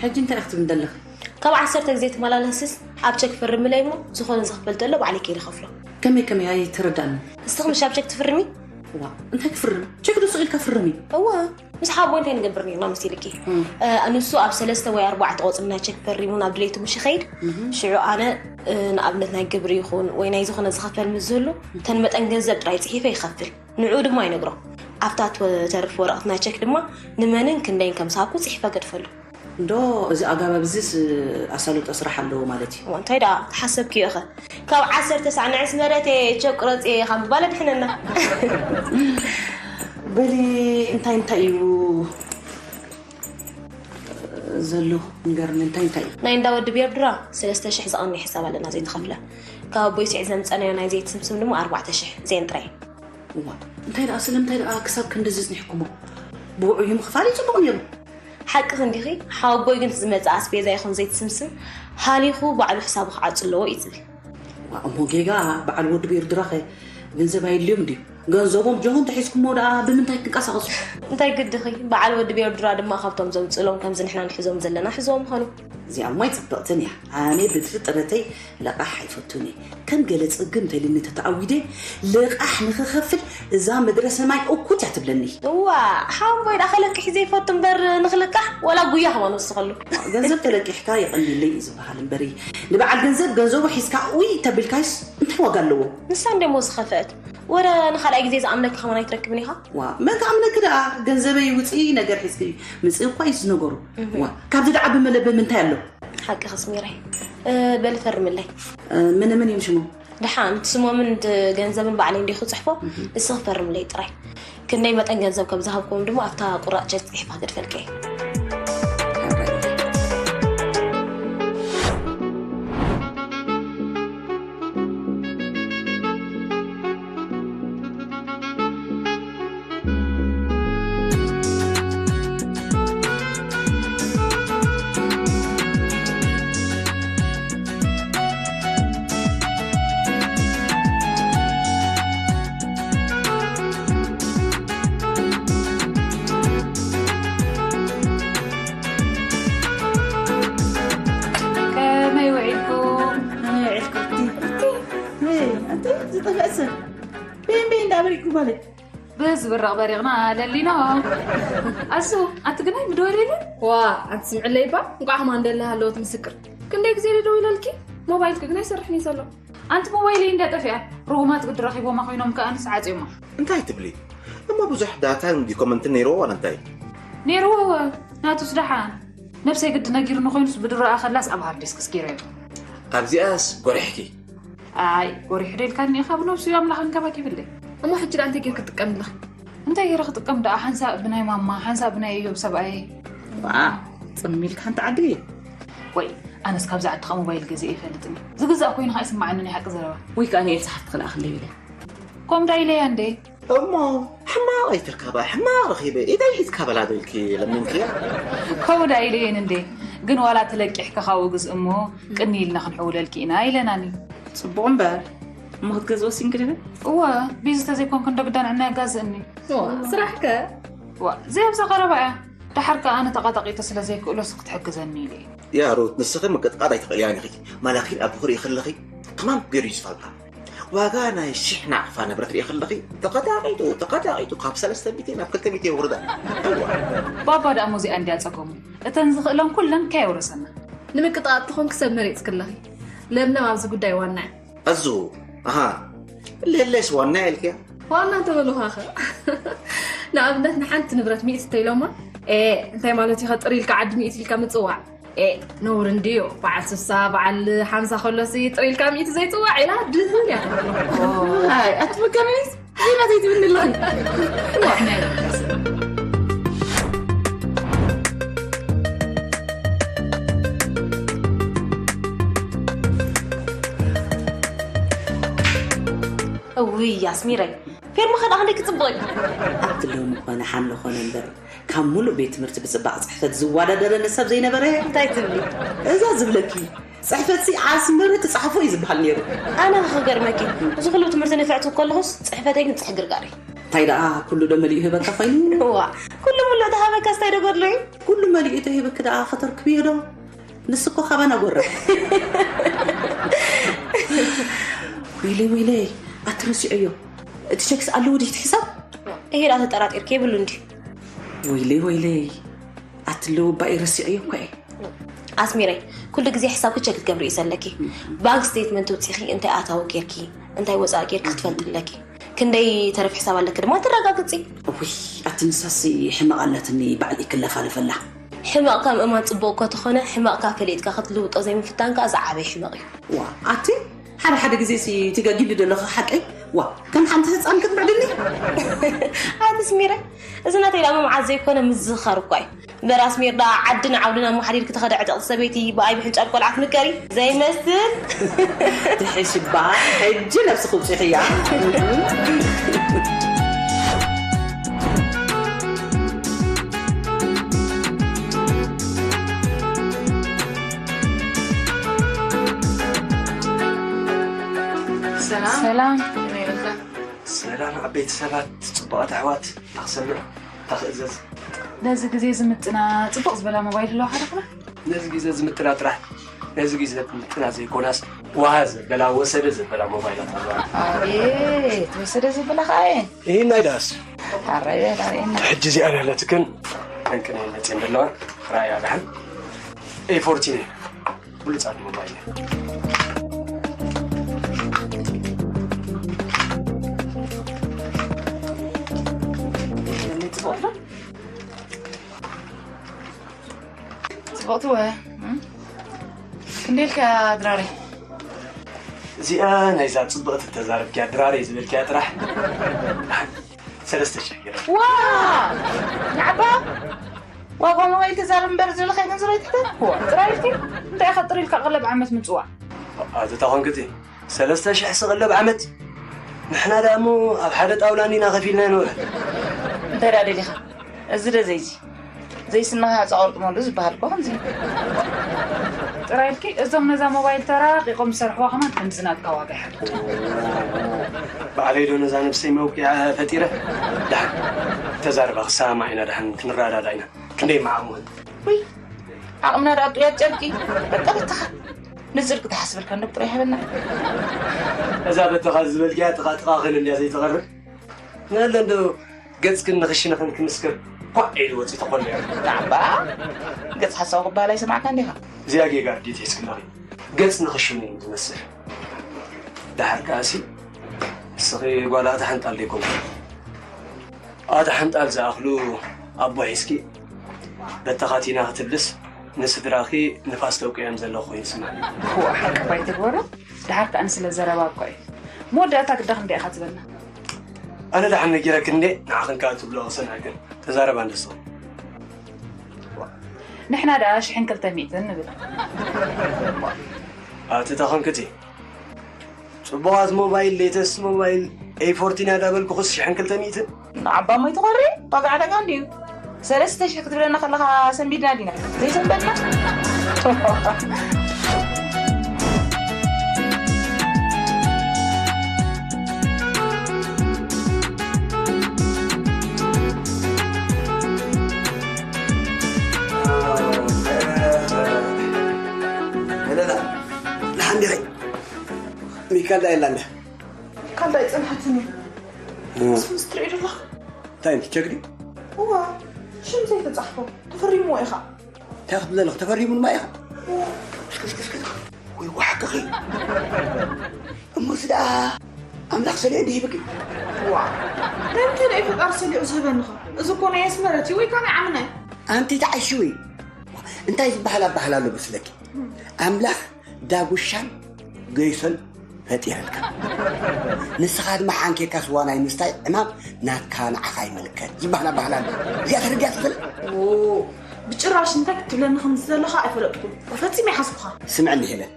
ሕጂ እንታይ ክትብል ዘለኺ? ካብ ዓሰርተ ግዜ ትመላለስስ ኣብ ቸክ ፈርምለይ እሞ ዝኾነ ዝኽፈል ዘሎ ባዕለይ ከይደ ከፍሎ። ከመይ ከመይ ኣይተረዳእኒ። ንስኺ ምሽ ኣብ ቸክ ትፍርሚ? ዋ እንታይ ክፍርም? ቸክ ዶ ስቕ ኢልካ ፍርሚ? እወ። ምስ ሓቦ እንታይ ንገብር ነርና መሲልኪ? ንሱ ኣብ ሰለስተ ወይ ኣርባዕተ ቆፅሪ ናይ ቸክ ፈሪሙ ናብ ድሌቱ ምሽ ይኸይድ። ሽዑ ኣነ ንኣብነት ናይ ግብሪ ይኹን ወይ ናይ ዝኾነ ዝኸፈል ምስ ዝህሉ እተን መጠን ገንዘብ ጥራይ ፅሒፈ ይኸፍል። ንዑ ድማ ይነግሮ። ኣብታ ተርፍ ወረቐት ናይ ቸክ ድማ ንመንን ክንደይን ከም ዝሃብኩ ፅሒፈ ገድፈሉ። እንዶ እዚ ኣጋባብ እዚስ ኣሳልጦ ስራሕ ኣለዎ ማለት እዩ። እንታይ ደኣ ተሓሰብክዮ ኸ? ካብ ዓሰርተ ሳዕ ንዕስ መረተ ቸቅ ረጽየ ካብ ምባል ድሕነና። በሊ እንታይ እንታይ እዩ ዘሎ ንገርኒ እንታይ እንታይ እዩ? ናይ እንዳ ወዲ ቤርድራ ሰለስተ ሽሕ ዝቐኒ ሕሳብ ኣለና ዘይተኸፍለ። ካብ ኣቦይ ስዒድ ዘምጸናዮ ናይ ዘይት ስምስም ድማ ኣርባዕተ ሽሕ ዜን ጥራይ። እዋ እንታይ ደኣ ስለምንታይ ደኣ ክሳብ ክንድዚ ጽኒሕኩሞ? ብውዑይ ምኽፋል እዩ ጽቡቕ ነይሩ። ሓቅኺ እንዲኺ ሓወቦይ ግን ዝመጽእ ኣስቤዛ ይኹን ዘይትስምስም ሃሊኹ ባዕሉ ሕሳቡ ክዓጹ ኣለዎ እዩ ዝብል። እሞ ጌጋ በዓል ወዲ ቤርድራኸ ገንዘብ ኣየድልዮም ድዩ? ገንዘቦም ጆሆ እንተሒዝኩሞ ደኣ ብምንታይ ክንቀሳቐሱ? እንታይ ግድኺ በዓል ወዲ ቤርድራ ድማ ካብቶም ዘውፅእሎም ከምዚ ንሕና ንሕዞም ዘለና ሕዝዎም ምዃኑ። እዚኣ እሞ ኣይፅብቕትን እያ። ኣነ ብፍጥረተይ ለቓሕ ኣይፈቱን እየ። ከም ገለ ጽግም ተልኒ ተተኣዊደ ለቓሕ ንኽኸፍል እዛ ምድረ ሰማይ እኩት እያ ትብለኒ። እዋ ሓወቦይ ደኣ ክለቅሕ ዘይፈቱ እምበር ንኽልቃሕ ወላ ጉያ ከማን ወስኸሉ። ገንዘብ ተለቂሕካ የቐንየለይ እዩ ዝበሃል እምበሪ ንበዓል ገንዘብ ገንዘቡ ሒዝካ ኡይ ተቢልካይስ እንታይ ዋጋ ኣለዎ? ንሳ እንደሞ ዝኸፍአት ወረ ንኻልኣይ ግዜ ዝኣምነካ ከማን ኣይትረክብን ኢኻ። ዋ መን ክኣምነኪ ደኣ ገንዘበይ ውፅኢ ነገር ሒዝኪ ምፅኢ እኳ እዩ ዝነገሩ። ዋ ካብዚ ደዓ ብመለበ ምንታይ ኣሎ? ሓቂ ከስሚረይ በሊ ፈርምለይ። መነ መን እዮም ሽሞም? ደሓን እቲ ስሞምን እቲ ገንዘብን ባዕለይ እንዲኹ ጽሕፎ ንስኺ ፈርምለይ ጥራይ። ክንደይ መጠን ገንዘብ ከም ዝሃብኩም ድማ ኣብታ ቁራጭ ቸክ ጽሒፋ ገድፈልከ እየ። ከመይ ውዒልኩም? ከመይ ውዒልኩም? እቲ፣ እቲ፣ እቲ፣ ኣንቲ ዝጠፍአ ሰብ። ቤን ቤን እንዳበልኩ ማለት። ብዝብረቕ በሪቕና ለሊኖ። ኣሱ፣ ኣቲ ግናይ ምደወለይለን? ዋ፣ ኣንቲ ስምዕለይ እባ፣ እንቋዕ ከማን ደላ ሃለወት ምስክር። ክንደይ ግዜ ደዊለልኪ? ሞባይልኪ ግን ኣይሰርሕን እዩ ዘሎ። ኣንቲ ሞባይለይ እንዳ ጠፊኣ፣ ርጉማት ግዲ ረኺቦማ ኮይኖም ከኣ ንስ ዓጽዮማ። እንታይ ትብሊ? እሞ ብዙሕ ዳታን ዲኮመንትን ነይርዎ ዋላ እንታይ? ነይርዎ እወ፣ ናቱስ ደሓን። ነብሰይ ግዲ ነጊሩኒ ኮይኑስ ብድሮኣ ከላስ ኣብ ሃርድ ዲስክስ ገይረዮ። ኣብዚኣስ ጎሪሕኪ። ኣይ፣ ጎሪሑ ዶ ኢልካኒ ኢኻ ብነብሱ እዩ ኣምላኽ እንከባኪብለይ። እሞ ሕጂ ደኣ እንታይ ጌርኪ ትጥቀሚ ኣለኺ? እንታይ ገይረ ክጥቀም ደኣ? ሓንሳእ ብናይ ማማ፣ ሓንሳእ ብናይ እዮብ ሰብኣየይ። ዋ፣ ጽም ኢልካ ሓንቲ ዓዲ። ወይ፣ ኣነስ ካብዛ ዓድኻ ሞባይል ገዚአ ይፈልጥኒ። ዝግዛእ ኮይኑ ኸዓ ይስምዓኒ ናይ ሓቂ ዘረባ። ወይ ከኣ ንኤልሳ ሓፍቲ ክልኣኽለይ ኢለ። ከምኡ ደኣ ኢለያ እንዴ? እሞ ሕማቕ ኣይትርከባ፣ ሕማቕ ረኺበ፣ ኢደይ ሒዝካ በላ ዶ ኢልኪ ለሚንክያ? ከምኡ ደኣ ኢለየን እንዴ? ግን ዋላ ተለቂሕካ ካብኡ ግዝእ እሞ ቅኒ ኢልና ክንሕውለልኪ ኢና ኢለናኒ። ጽቡቕ እምበር፣ እሞ ክትገዝእ ወሲንኪ ዲኺ? እወ፣ ቢዚ ተዘይኮንኩ እንዶ ግዳ ንዕና የጋዝእኒ። እዋ፣ ስራሕከ? እዋ፣ ዘይኣብዛ ቀረባ እያ። ደሓር ከኣ ኣነ ተቓጣቒተ ስለ ዘይክእሎስ ክትሕግዘኒ ኢለ እየ። ያ ሩት፣ ንስኺ ምቅጥቃጥ ኣይትኽእልያን ኢኺ። ማለኺ ኣቦኺ ርኢኺ ኣለኺ? ሕማም ገይሩ እዩ ዝፈልጣ። ዋጋ ናይ ሽሕ ናቕፋ ንብረት ርኢ ከለኺ ተቐጣቒጡ ተቐጣቒጡ ካብ ሰለስተ ሚእቲ ናብ ክልተ ሚእቲ የውርዳ። ባባ ደኣ ሞዚኣ እንድያ ጸገሙ። እተን ዝኽእለን ኩለን ከየውረሰና። ንምቅጣጥ ትኾንኪ ሰብ መሪጽኪ ኣለኺ። ለምለም ኣብዚ ጉዳይ ዋና እያ። ኣዙ ኣሃ ሌሌስ ዋና ኢልክያ። ዋና እንተበሉኻኸ? ንኣብነት ንሓንቲ ንብረት ሚእቲ እንተኢሎማ፣ ኤ እንታይ ማለት እዩ? ከጥሪ ኢልካ ዓዲ ሚእቲ ኢልካ ምጽዋዕ ኤ ነውሪ እንድዩ። በዓል ስሳ በዓል ሓምሳ ከሎሲ ጥሪ ኢልካ ሚእቲ ዘይጽዋዕ ኢላ ድህን እያ ትብሎ። ኣይ ኣቲ መጋመኒስ ዜና ዘይትብኒ ኣለኺ። እውይ ኣስሚረይ ፌርማ ከዳ ክንደይ ክፅብቕ እዩ። ኣብቲ ሎሚ ኮነ ሓምለ ኮነ እምበር ካብ ሙሉእ ቤት ትምህርቲ ብፅባቕ ፅሕፈት ዝወዳደረኒ ሰብ ዘይነበረ እንታይ ትብሊ? እዛ ዝብለኪ ፅሕፈትሲ ኣስመረ ትፅሓፎ እዩ ዝበሃል ነይሩ። ኣነ ክገርመኪ እዚ ኩሉ ትምህርቲ ንፍዕቲ ከለኹስ ፅሕፈተይ ግን ፅሕግርጋር እዩ። እንታይ ደኣ ኩሉ ዶ መሊኡ ህበካ ኮይኑ? እዋ ኩሉ ሙሉእ ተሃበካስ እንታይ ዶ ጎድሎ እዩ? ኩሉ መሊኡ ተሂብኪ ደኣ ከተርክብዮ ዶ? ንሱ እኮ ካባና ጎረ። ወይለይ ወይለይ ኣትረሲዐዮ እቲ ሸክስ ኣለዎ ድሕቲ ሕሳብ እሄ ዳ ተጠራጢርኪ የብሉ እንዲ ወይለይ ወይለይ ኣትለውባይ ረሲዐዮ እኮ እየ ኣስሚረይ ኩሉ ግዜ ሕሳብኪ ቸክ ክትገብሪ እዩ ዘለኪ ባንክ ስቴትመንት ውፂኺ እንታይ ኣታዊ ጌርኪ እንታይ ወፃኢ ጌርኪ ክትፈልጢ ኣለኪ ክንደይ ተረፍ ሕሳብ ኣለኪ ድማ ትረጋግፂ። እውይ ኣቲ ንሳሲ ሕመቕ ኣለትኒ ባዕል ይክለፋልፈላ። ሕመቕ ከም እማን ፅቡቕ እኮ ተኾነ ሕመቕካ ፈሊጥካ ክትልውጦ ዘይምፍታን ከዓ ዝዓበየ ሕመቕ እዩ። ዋ ኣቲ ሓደ ሓደ ግዜሲ ትገጊሉ ዘለኺ ሓቀይ ዋ ከም ሓንቲ ህፃን ክትምዕድኒ። ኣቲ ስሚረ እዚ ናተይ ዳሞ መዓት ዘይኮነ ምዝኻር እኳ እዩ። በራስ ሜርዳ ዓድን ዓውድን ኣመሓዲርኪ ተኸዲ ዕጥቕቲ ሰበይቲ ብኣይ ብሕንጫል ቆልዓ ትምከሪ ዘይመስል ትሕሽባ ሕጂ ነብስኺ ውፅኢኽያ ሰላም ሰላም ሰላም ዓበይቲ ሰባት ፅቡቓት ኣሕዋት ታክሰምዕ ታክእዘዝ ነዚ ግዜ ዝምጥና ፅቡቕ ዝበላ ሞባይል ኣለዋ ሓደኽና ነዚ ግዜ ዝምጥና ጥራሕ ነዚ ግዜ ዝምጥና ዘይኮናስ ዋሃ ዘበላ ወሰደ ዘበላ ሞባይላት ኣለዋ ኣቤት ወሰደ ዘበላ ከዓ እየን ይህ ናይ ዳስ ሓራይ በላ ርእየና ሕጂ እዚኣ ነህለትክን ጠንቅነ መፅን ዘለዋ ራእያ ዳሕን ኤፎርቲን ብሉፃት ሞባይል ፅቡቕቲ ወ ክንደይ ኢልካ ድራረይ እዚኣ ናይዛ ፅብቕቲ ተዛረብኪያ ድራረይ ዝበልኪያ ጥራሕ ሰለስተ ሽሕ ገይረ ዋ ንዓባ ዋጋ ሞባይል ተዛረብ እምበር ዝደለኻዮ ገንዘብ ኣይትሕተት ጥራይ ኢልኪ እንታይ ኢኻ ጥር ኢልካ ቀለብ ዓመት ምፅዋዕ ኣቲ ተኾንክቲ ሰለስተ ሽሕ ስቕለብ ዓመት ንሕና ደኣ እሞ ኣብ ሓደ ጣውላ እንዲና ከፊልና ንውዕል እንታይ ደኣ ደሊኻ እዚ ደ ዘይዚ ዘይስናኻ ዕፃ ቆርጥመሉ ዝበሃል እኮ ከምዚ ጥራይ ኢልኪ እዞም ነዛ ሞባይል ተራቂቆም ዝሰርሕዋ ከማን ከምዚ ናትካ ዋጋ ይሓቱ ባዕለይ ዶ ነዛ ነብሰይ መውቂዓ ፈጢረ ደሓን ተዛርባ ክሰማማዕ ኢና ደሓን ክንረዳዳ ኢና ክንደይ መዓሙን ውይ ዓቕምና ደኣ ጥያት ጨርቂ በቃ በተኻ ንፅድቂ ተሓስበልካ እንዶ ጥራይ ሃበና እዛ በተኻ ዝበልክያ ጥቓ ጥቓ ኸን እንድያ ዘይትቐርብ ናለ እንዶ ገፅክን ንኽሽንኽን ክምስክር ኳዕ ኢሉ ወፂ ተኾሉ እያ ናዕባ ገፅ ሓሳዊ ክበሃል ኣይሰማዕካ እንዲኻ እዚኣ ጌጋ ርዲት ሒዝክለኺ ገፅ ንኽሽኑ እዩ ዝመስል ደሓር ከኣሲ እስኺ ጓል ኣታ ሓንጣል ደይኮንኩ ኣታ ሓንጣል ዝኣኽሉ ኣቦ ሒዝኪ በተኻቲና ክትብልስ ንስድራኺ ንፋስ ተውቅዮም ዘለኹ ኮይኑ ስማዕ ሓቂ ባይትግበሮ ድሓር ከኣ ንስለ ዘረባ እኮ እዩ መወዳእታ ግዳ ክንደይ ኢኻ ትበልና ኣነ ድሓን ነጊረክ እንዴ ንዓኽን ከኣ ትብሎ ክሰንዐክን ተዛረባ እንደስኹም ንሕና ደኣ ሽሕን ክልተ ሚእትን ንብል ኣቲ ተኸንክቲ ጽቡቓት ሞባይል ሌተስት ሞባይል ኤ ፎርቲን እያ ዳበልኩኽስ ሽሕን ክልተ ሚእትን ንዓባ ሞይ ትኾሪ ዋጋ ዕዳጋ እንድዩ ሰለስተ ሽሕ ክትብለና ከለኻ ሰንቢድና ዲና ዘይሰንበድና ለላ ለሓንዲኸይ ሚካል ዳ የላ እንዳ? ካልዳይ ጸንሓትኒ። ስምስ ትርኢ ዶኻ? እንታይ ቸክ ድዩ? እዋ፣ ሽም ዘይተጻሕፎ ተፈሪምዎ ኢኻ። እንታይ ክትብል ዘለኹ? ተፈሪሙንማ ኢኻ። እስክስክስክስ። ወይ ዋሕክኺ። እሞ እዚ ደኣ ኣምላኽ ሰሊዑ እንዲሂብኪ። ዋ፣ ንምንታይ ደኣ ፈጣሪ ሰሊዑ ዝህበንኻ? እዚ እኮ ናይ ኣስመረት እዩ ወይ ከዓ ናይ ዓምና እዩ። ኣንቲ ተዓሽዊ። እንታይ ዝበሃል ኣባህላ ኣሎ መስለኪ? ኣምላኽ ዳጉሻን ገይሶን ፈጢረልካ። ንስኻ ድማ ሓንኬካ ስዋ ናይ ምስታይ ዕማም ናትካ ንዓኻ ይምልከት ዝበሃል ኣባህላ ኣሎ። እዚኣ ተረዲኣ ትኽእል? ብጭራሽ እንታይ ክትብለኒ ከም ዝደለኻ ኣይፈለጥኩን። ፈጺመ ይሓስብኻ። ስምዕኒ ሄለን፣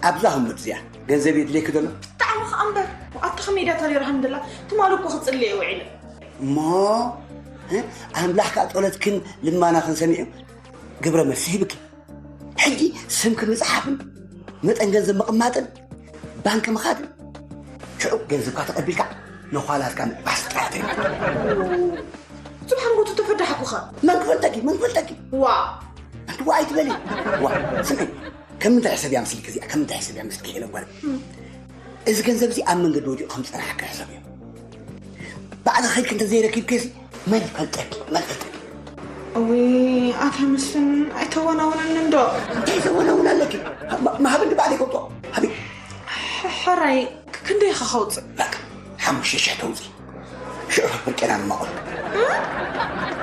ኣብዛ ህሙት እዚኣ ገንዘብ የድልየኪ ዘሎ? ብጣዕሚ ኸኣ እምበር። ኣታ ኸመይ ድያ ተሪራ ከም ደላ ትማሊ እኮ ክጽልየ ውዒለ። እሞ ኣምላኽ ከኣ ጸሎትክን ልማናኽን ሰሚዑ ግብረ መልሲ ሂብኪ። ሕጂ ስምኪ ምጽሓፍን መጠን ገንዘብ ምቕማጥን ባንኪ ምኻድን ሽዑ ገንዘብካ ተቐቢልካ ንዃላትካ ምዕባስ ጥራሕ ተሪፉ። ጽባሕ ንጎቱ ተፈዳሕኩኻ። መን ክፈልጠኪ? መን ክፈልጠኪ? ዋ ኣንቲ ዋ ኣይትበሊ። ዋ ስምዒ፣ ከም ምንታይ ሕሰብ እያ ምስልኪ እዚኣ? ከም ምንታይ ሕሰብ እያ ምስልኪ ሄለን ጓል? እዚ ገንዘብ እዚ ኣብ መንገዲ ወዲቑ ከም ዝጸናሓካ ሕሰብ እዩ። ባዕልኺ ኸይድኪ እንተዘይረኪብኪ እዚ መን ይፈልጠኪ? መን ይፈልጠኪ? እውይ ኣታ መስፍን ኣይተወናውነኒ እንዶ። እንታይ ዘወናውን ኣለኪ? መሃብ እንዲ ባዕለይ ከውጦ ሃቢ። ሕራይ ክንደይ ኢኻ ከውፅእ? በቃ ሓሙሽተ ሽሕ ተውፅእ። ሽዑ ፍርቂ ናብ መቐሉ።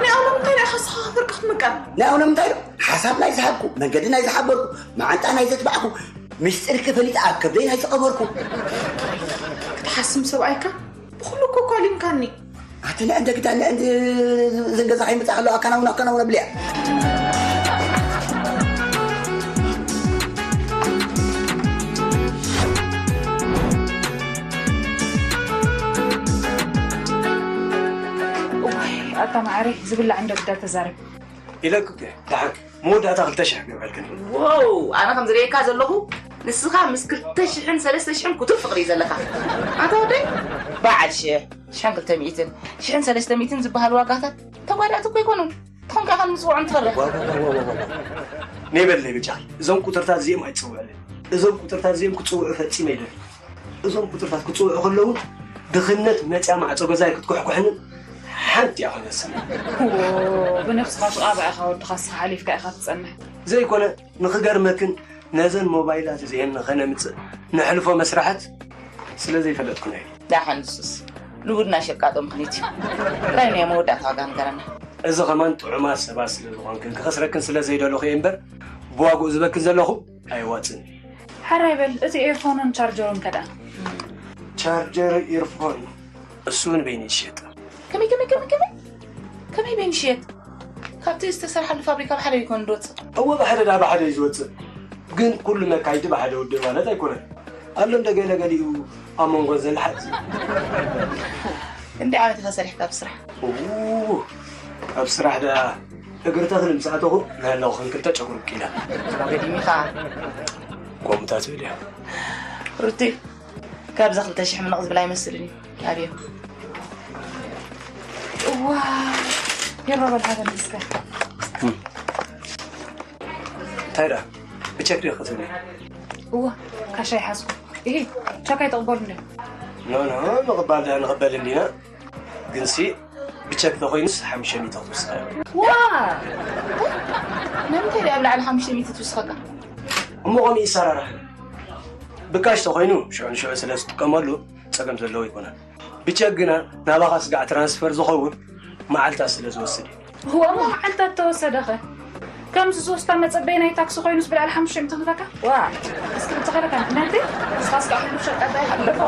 ናይ ኣውሎም እንታይ ደኣ ኢኻ ንስኻ ፍርቂ ክትምቀል? ናይ ኣውሎም እንታይ ዶ? ሓሳብ ናይ ዝሃብኩ፣ መንገዲ ናይ ዝሓበርኩ፣ መዓንጣ ናይ ዘትባዕኩ፣ ምስጢርኪ ፈሊጠ ኣብ ከብደይ ናይ ዝቐበርኩ። ክትሓስም ሰብኣይካ ብኹሉ እኮ ኳሊምካኒ። ኣቲ ንዕንደ ግዳ ንዕንዲ ዘን ገዛ ከይመጻ ከለዋ ኣከናውና ኣከናውና ብልያ። እዋይ ኣታ ማዕረ ዝብላዕ እንደ ግዳ ተዛረብ። ኢለኩ እኮ ደሓን መወዳእታ ክልተ ሽሕ ክገብረልክን እየ። ዎው ኣነ ከም ዝርእየካ ዘለኹ ንስኻ ምስ ክልተ ሽሕን ሰለስተ ሽሕን ክቱር ፍቕሪ እዩ ዘለካ ኣታ ወደይ በዓል ሽሕ ሽሕን ክልተ ሚእትን ሽሕን ሰለስተ ሚእትን ዝበሃሉ ዋጋታት ተጓዳእቲ እኮ ኣይኮኑን ትኾንካ ኢኻ ንምፅውዖም ትፈርሕ ነይ በለይ በጃኺ እዞም ቁፅርታት እዚኦም ኣይትፅውዕለይ እዞም ቁፅርታት እዚኦም ክፅውዑ ፈፂመ ኣይደልን እዞም ቁፅርታት ክፅውዑ ከለዉ ድኽነት መፅያ ማዕፆ ገዛይ ክትኩሕኩሕንን ሓንቲ እያ ኮይነስኒ ብነብስኻ ሽቓባ ኢኻ ወድኻ ስኻ ሓሊፍካ ኢኻ ትፀንሕ ዘይኮነ ንኽገርመክን ነዘን ሞባይላት እዚኤን ንኸነምፅእ ነሕልፎ መስራሕት ስለ ዘይፈለጥኩና እዩ ዳሓን ንሱስ ልቡድና ሸቃጦ ምኽኒት እዩ እንታይ ናይ መወዳእታ ዋጋ ንገረና እዚ ኸማን ጥዑማት ሰባት ስለ ዝኾንክን ክኸስረክን ስለ ዘይደለኹ እየ እምበር ብዋግኡ ዝበክን ዘለኹ ኣይዋፅን እዩ ሓራይ በል እቲ ኤርፎንን ቻርጀሩን ከ ደኣ ቻርጀር ኢርፎን እሱ እውን በይኑ ይሽየጥ ከመይ ከመይ ከመይ ከመይ ከመይ በይኑ ይሽየጥ ካብቲ ዝተሰርሓሉ ፋብሪካ ብሓደ ይኮን ድወፅእ እወ ብሓደ ዳ ብሓደ እዩ ዝወፅእ ግን ኩሉ መካይዲ ብሓደ ውድእ ማለት ኣይኮነን ኣሎ እንደ ገለ ገሊኡ ኣብ መንጎ ዘልሓፅ ክንደይ ዓመት ኢኻ ሰሪሕካ ኣብ ስራሕ ኣብ ስራሕ ዳ እግሪ ተኽሊ ምስ ኣተኹ ናህለኹ ክንክልተ ጨጉሪ ብቂላ ገዲሚኻ ከምኡ ትብል እያ ሩቲ ካብዛ ክልተ ሽሕ ምንቕ ዝብል ኣይመስልን እዩ ኣብዮ እዋ ይረበል ሃበኒ እስከ እንታይ ደኣ ብቸክ ዲኺ ክትብሊ እዋ ካሻ ይሓዝኩ እሂ ቸክ ኣይትቕበሉ እንደ ኖ ኖ ምቕባል ደኣ ንቕበል እንዲና ግንሲ ብቸክ ተኾይኑስ ሓሙሽተ ሚእቲ ክትውስኸ እያ ዋ ንምንታይ ደኣ ኣብ ላዕሊ ሓሙሽተ ሚእቲ ትውስኸካ እሞ ከምኡ ይሰራራሕ ብካሽ ተኾይኑ ሽዑ ንሽዑ ስለ ዝጥቀመሉ ፀገም ዘለዎ ኣይኮነን ብቸክ ግና ናባኻ ስጋዕ ትራንስፈር ዝኸውን መዓልታት ስለ ዝወስድ እዩ እዋማ መዓልታት ተወሰደኸ ከምዚ ሶስታ መጸበይ ናይ ታክሲ ኮይኑስ ብልዕሊ ሓሙሽተ ሚእቲ ክህበካ ዋ እስኪ ብትኸለካ ምክንያት እስኻ እስካ ኩሉ ሸቀጣ ይሃለፎ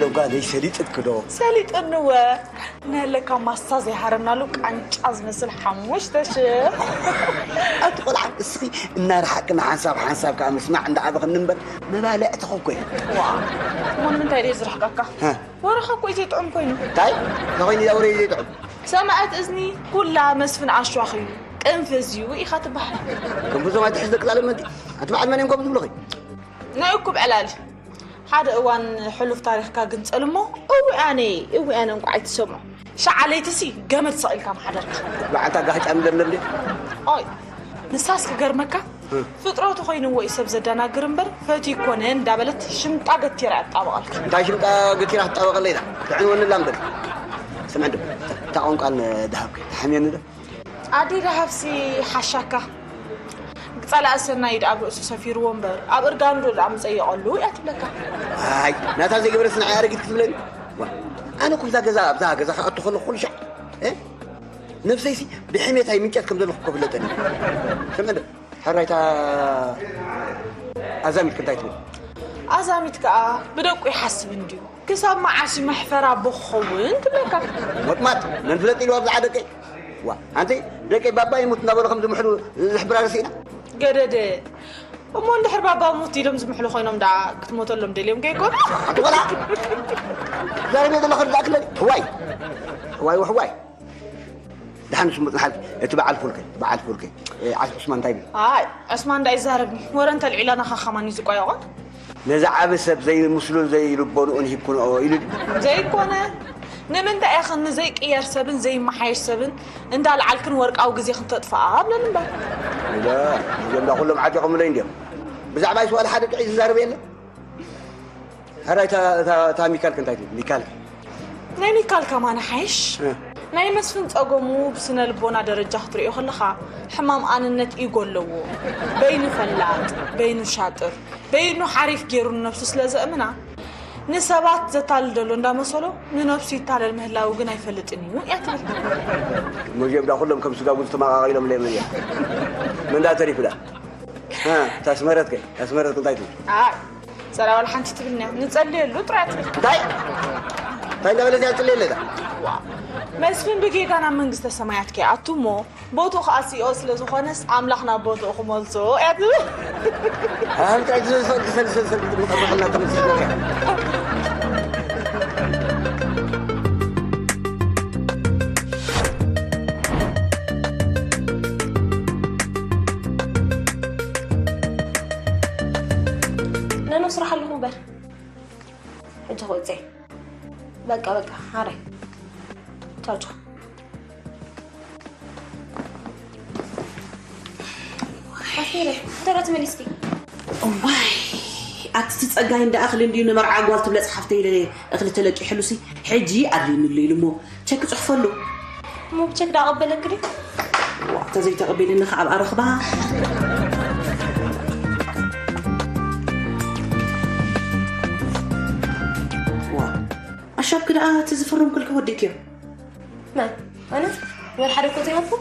እኳ ዘይሰሊጥክዶ? ሰሊጥንወ። ነለካ ማስታ ዘይሃረምናሉ ቃንጫ ዝመስል ሓሙሽተ ሽሕ። ኣቲ ቆልዓ፣ እስኺ እናረሓቅና ሓንሳብ ሓንሳብ ከዓ ምስማዕ እንዳዓበኽኒ እምበር፣ መባልዕትኺ እኮ እየ። ዋ፣ እሞ ንምንታይ ድየ ዝርሕቀካ? ሃ? ወረኻ እኮ እዩ ዘይጥዑም ኮይኑ። እንታይ? እንታይ ኮይኑ እዩ ወረ ዘይጥዑም? ሰማዕት እዝኒ ኩላ መስፍን ኣሽዋኽ እዩ፣ ቅንፍዝ እዩ ኢኻ ትበሃል። ቅንፍዞም ኣይትሕዝ ደቂ ዛለመንቲ። ኣቲ በዓል መን እዮም ከምኡ ዝብሉኺ? ናይ እኩብ ዕላል። ሓደ እዋን ሕሉፍ ታሪኽካ ግንጸል እሞ፣ እዊኣነ፣ እዊኣነ እንቋዕ ኣይትሰምዖ። ሸዓ ለይትሲ ገመድ ሰቒልካ ምሓደርካ። በዓልታ ጋህጫ ንለምለም ድዩ? ኦይ፣ ንሳስ ክገርመካ፣ እ። ፍጥረቱ ኮይንዎ እዩ ሰብ ዘደናግር እምበር፣ ፈትዩ ይኮነ እንዳበለት ሽምጣ ገቲራ ኣጣበቐልካ። እንታይ ሽምጣ ገቲራ ትጣበቐለይ ኢላ? ትዕንወኒ ኣላ እምበር። ስምዒ ዶ፣ እታ ቋንቋን ደሃብከ ትሓምየኒ ዶ? ኣደይ ደሃብሲ ሓሻካ። ጸላኢ ሰናይ ኢድ ኣብ ርእሱ ሰፊርዎ እምበር፣ ኣብ እርጋኑ ዶ ደኣ ምጸየቐሉ እያ ትብለካ። ኣይ፣ ናታ ዘይገበረስ ንዓይ ኣረጊት ክትብለኒ? ዋ፣ ኣነ እኮ ብዛ ገዛ፣ ኣብዛ ገዛ ክኣቱ ከለኹ ኩሉ ሻዕ፣ እ? ነብሰይሲ ብሕሜታይ ምንጨት ከም ዘለኹ እኮ ፍለጠኒ። ስምዒ ዶ፣ ሕራይታ ኣዛሚት እንታይ ትብል? ኣዛሚት ከኣ ብደቁ ይሓስብ እንድዩ። ክሳብ መዓስ እዩ መሕፈር ኣቦ ክኸውን ትብለካ። ሞጥማጥ፣ መን ፍለጥ ኢሉ ኣብዝዓ ደቀይ? ዋ፣ ኣንቲ ደቀይ ባባ ይሙት እናበሉ ከም ዝምሕሉ ዝሕብራ ርሲእና። ገደደ። እሞ እንድሕር ባባ ሙት ኢሎም ዝምሕሉ ኮይኖም ደኣ ክትሞተሎም ደልዮም ከይኮነ? ኣንቲ ቆልዓ፣ ዛረብ ዘለኹ ርዳእ ክለኒ። ሕዋይ። ሕዋይ ወሕዋይ። ደሓን ስሙ ጽንሓት፣ እቲ በዓል ፉልከ፣ በዓል ፉልከ። እ፣ ዓስ-፣ ዑስማን እንታይ ይብል? ኣይ፣ ዑስማን እንዳይዛረብኒ። ወረ እንተልዒላ ናኻ ከማን እዩ ዝቆየቖ። ነዚ ዓቢ ሰብ ዘይምስሉን ዘይልቦንኡን ሂብኩንኦ ኢሉ ድዩ? ዘይኮነ፣ ንምንታይ ኢኽን ንዘይቅየር ሰብን ዘይመሓየሽ ሰብን እንዳልዓልክን ወርቃዊ ግዜኽን ተጥፍኣ ኣብለኒ እምበር። እንዳ፣ እዞም እንዳ ኩሎም ዓጢቖምለይ እንድዮም። ብዛዕባ ይስዋል ሓደ ጥዑይ ዝዛረብ የለን። ሕራይ እታ፣ እታ፣ እታ ሚካልክ እንታይ ትብል? ሚካልክ። ናይ ሚካል ከማን ሓይሽ። እ። ናይ መስፍን ጸገሙ ብስነ ልቦና ደረጃ ክትርእዮ ከለኻ፣ ሕማም ኣንነት ኢጎ ኣለዎ። በይኑ ፈላጥ፣ በይኑ ሻጥር፣ በይኑ ሓሪፍ ገይሩ ንነብሱ ስለ ዘእምና፣ ንሰባት ዘታልል ዘሎ እንዳመሰሎ፣ ንነብሱ ይታለል ምህላው ግን ኣይፈልጥን እዩ እያ ትብል። መዚኦም ዳ ኩሎም ከም ስጋቡ ዝተመቓቐሎም ለይ መን እያ? መን ዳ ተሪፉ ዳ? እ፣ ታስመረትከ? ታስመረትክ እንታይ ትብል? ኣይ፣ ጸላ ዋላ ሓንቲ ትብልኒ እያ። ንጸልየሉ ጥራይ ትብል። እንታይ? እንታይ እንዳበለት እያ ትጽልየለይ እዛ? ዋ፣ መስፍን ብጌጋ ናብ መንግስተ ሰማያት ከይኣቱ እሞ፣ ቦትኡ ከኣ ሲኦል ስለ ዝኾነስ፣ ኣምላኽ ናብ ቦትኡ ክመልሶ እያ ትብል። ኣንታይ ትዘዝፈል ክሰልሰል ሰልሰል ትምቀበልና ተመልሰልና እያ። ነኖ ስራሕ ኣለኹ እምበር። ሕጂ ክወጽእ እየ። በቃ፣ በቃ፣ ሓራይ። ቻው፣ ቻው። ሓፊረ፣ እንተ ደኣ ትመሊስኪ? እዋይ፣ ኣቲ እቲ ጸጋይ እንዳ እኽሊ እንድዩ ንመርዓ ጓል ትብለጽ ሓፍተይ ኢለ እኽሊ ተለቂሑሉሲ፣ ሕጂ ኣድልዩኒ ኣሎ ኢሉ እሞ፣ ቸክ ጽሑፈሉ። እሞ ብቸክ ደኣ ቀበለኪ ድዩ? ዋ፣ ተዘይተቐቢልኒ ኸዓ ኣብ ኣረኽባ። ዋ፣ ኣሻብኪ ደኣ እቲ ዝፈረምኩልኪ ወዲእክዮ። መን? ኣነ? ወላ ሓደ እኮ ዘይሃብኩ?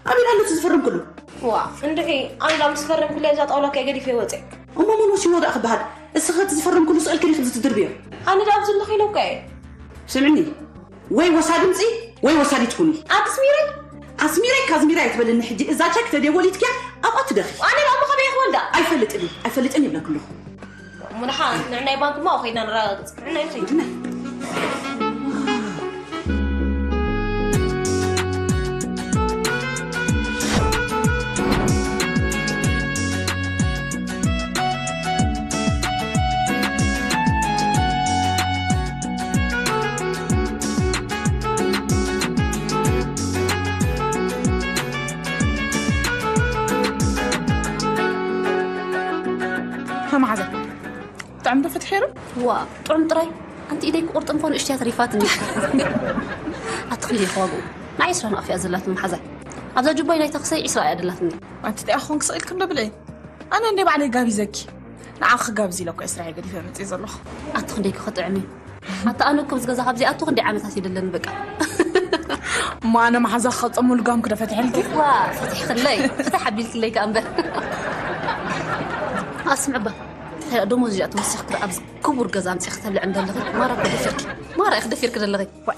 ኣበይ ኣሎ እቲ ዝፈረምኩሉ? ዋ፣ እንድዒ፣ ኣንዳ ምስ ፈረምኩለይ እዛ ጣውላ ከይ ገዲፈ ወፀ። እሞ መን ወሲዎ ደኣ ክበሃል? እስኸ እቲ ዝፈረምኩሉ ስእልኪ ዲኺ ዝትድርብዮ? ኣነ ደኣ ኣብዚ ኣለኹ ኢለ እኮ እየ። ስምዕኒ፣ ወይ ወሳዲ ምፂ፣ ወይ ወሳዲት ኩኒ። ኣክስሚረይ? ኣስሚረይ ካዝሚረ ኣይትበልኒ ሕጂ። እዛ ቸክ ተደወሊትኪያ ኣብኣ ትደኺ። ኣነ ደኣ እሞ ከመይ እየ ክወልዳ? ኣይፈልጥን እየ፣ ኣይፈልጥን እየ ይብለኪ ኣለኹ። እሞ ንሓ ንዕናይ ባንክ እሞ ከይድና ነረጋግጽ። ንዕናይ ንኸይድ። መሓዛ፣ ብጣዕሚ ዶ ፈትሐ ሩ? ዋ፣ ጥዑም ጥራይ። ኣንቲ ኢደይ ክቁርጥም ኮን እሽትያ ተሪፋትኒ። ኣቲ ክንደይ ከዋግኡ? ንዓይ ዕስራ ንኣፍ እያ ዘላትኒ መሓዛይ። ኣብዛ ጁባይ ናይ ታክሰይ ዕስራ እያ ደላትኒ። ኣንቲ እንታይ ኣኾንክ ስቕ ኢልክን ዶ ብለይ? ኣነ እንደ ባዕለይ ጋቢዘኪ። ንዓኺ ክጋብዝ ኢለ እኮ እየ ስራሐይ ገዲፈ መፅየ ዘለኹ። ኣቲ ክንደይ ክጥዕም እዩ? ኣታ ኣነ እኮ ምስ ገዛ ካብዚኣቱ ክንደይ ዓመታት ይደለኒ በቃ። እሞ ኣነ መሓዛ ክኸፀሙ ልጋም ክደ ፈትሐልኪ? ዋ፣ ፈትሕክለይ፣ ፍትሕ ኣቢልክለይ ከኣ እምበር። ኣስምዕባ፣ እንታይ ደሞዝ እዚኣ ተወሲኽኪ ኣብዚ ክቡር ገዛ ኣምፂእኺ ተብልዕኒ ዘለኺ? ማራ እኮ ደፊርኪ። ማራ ኢኺ ደፊርኪ ዘለኺ። ዋይ፣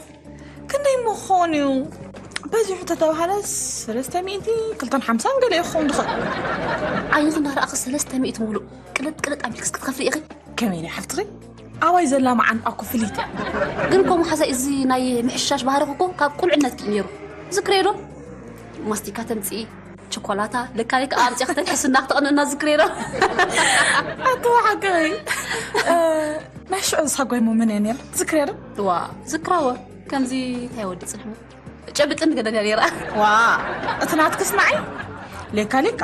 ክንደይ ምኾን እዩ? በዚሑ ተተባሃለ ሰለስተ ሚእቲ፣ ክልተን ሓምሳን ገለ ይኸውን ዝኽእል። ዓይንኺ እንዳረኣኺ ሰለስተ ሚእቲ ሙሉእ ቅልጥ ቅልጥ ኣቢልኪ እስኪ ትኸፍሊ ኢኺ። ከመይ ኢለ ሓፍትኺ? ኣባይ ዘላ መዓንጣ እኮ ፍልይቲ እያ። ግን እኮ መሓዛይ፣ እዚ ናይ ምሕሻሽ ባህርኺ እኮ ካብ ቁልዕነትኪ እዩ ነይሩ። ዝክሬ ዶ? ማስቲካ ተምፅኢ፣ ቸኮላታ፣ ለካሊክ ኣምፅያ ከተልሕስና ክተቕንና ዝክሬ ዶ? ኣቶ ሓቂ። እ፣ ናይ ሽዑ ዝሳጓይ ሞ መን እያ ነይራ? ዝክሬ ዶ? ዋ፣ ዝክራዎ። ከምዚ እንታይ ወዲ ፅንሕሞ? ጨብጥን ገለን እያ ነይራ። ዋ፣ እቲ ናትክስ ንዓይ ሌካ ሌካ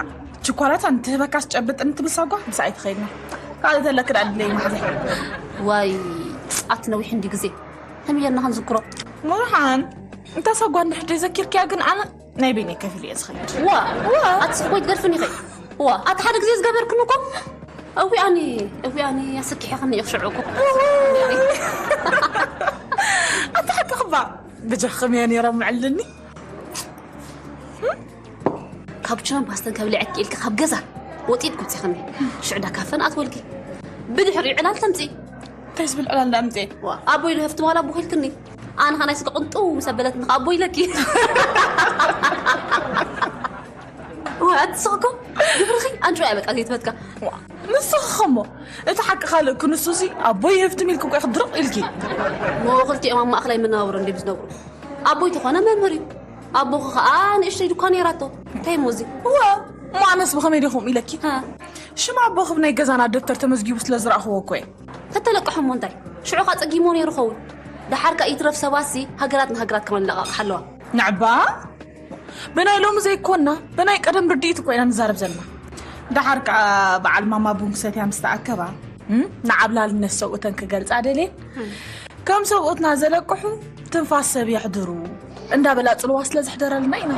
ችኳላታ እንትህበካስ ጨብጥን ትብል ሳጓ ምሳይ ትኸይድና። ካልእ ተለክ ደኣ ድለይ ማሕዘ። ዋይ፣ ኣቲ ነዊሕ እንዲ ግዜ። ከመይ ጌርና ክንዝክሮ? ሙርሓን፣ እንታ ሳጓ እንድሕር ዘይዘኪርክያ ግን ኣነ ናይ በይነይ ከፊል እየ ዝኸይድ። ዋ፣ ዋ። ኣቲ ስቕ ወይ ትገድፍኒ ኢኺ። ዋ፣ ኣቲ ሓደ ግዜ ዝገበርክኒ እኮ። እዊኣኒ፣ እዊኣኒ፣ ኣሰኪሕኽኒ ኢኺ ሽዑ እኮ። ኣቲ ሓቂ ክባ፣ ብጃኽም እያ ነይራ ምዕልኒ። ካፕቹኖን ፓስተን ከብልዐኪ ኢልኪ ካብ ገዛ ወጢጥ ኩብፂኽኒ። ሽዑ ዳ ካፈን ኣትወልኪ። ብድሕሪኡ ዕላል ተምፂ። እንታይ ዝብል ዕላል ዳ ኣምፅኤ? ዋ፣ ኣቦይ ዶ ሃፍቲ ዋላ ኣቦ ኢልክኒ። ኣነ ኸ ናይ ስጋ ቅንጡ ምስ ኣበለትኒ ኸ ኣቦ ኢለኪ። ዋ፣ ኣትስቕ እኮ። ግብርኺ ኣንጭዋ እያ በቃ ዘይትፈትካ። ዋ፣ ንስኺ ኸሞ እቲ ሓቂ ካልእ ክንሱ ሲ ኣቦይ ሃፍቲ ሚልክ እኮ ክድርቕ ኢልኪ። ሞ ክልቲኦም ኣብ ማእኸላይ መነባብሮ እንድዮም ዝነብሩ። ኣቦይ ተኾነ መምህር እዩ። ኣቦኺ ኸኣ ንእሽተይ ድኳን ነይራቶ። እንታይ እሞ እዚ? እወ፣ እሞ ኣነስ ብኸመይ ዲኹም ኢለኪ? ሃ። ሽም ኣቦኺ ብናይ ገዛና ደብተር ተመዝጊቡ ስለ ዝረኣኽዎ እኮ እየ። ተተለቅሖ እሞ እንታይ? ሽዑ ኸኣ ጸጊሞ ነይሩ ኸውን። ደሓር ከኣ ይትረፍ ሰባትሲ ሃገራት ንሃገራት ከማን ይለቓቕሓ ኣለዋ። ንዕባ? ብናይ ሎሚ ዘይኮንና፣ ብናይ ቀደም ርድኢት እኮ ኢና ንዛረብ ዘለና። ደሓር ከኣ በዓል ማማ ቡን ክሰትያ ምስ ተኣከባ፣ እም፣ ንዓብላልነት ሰብኡተን ክገልጻ ደልየን። እም። ከም ሰብኡትና ዘለቅሑ ትንፋስ ሰብ የሕድሩ እንዳበላ ጽልዋ ስለ ዘሕደረልና ኢና።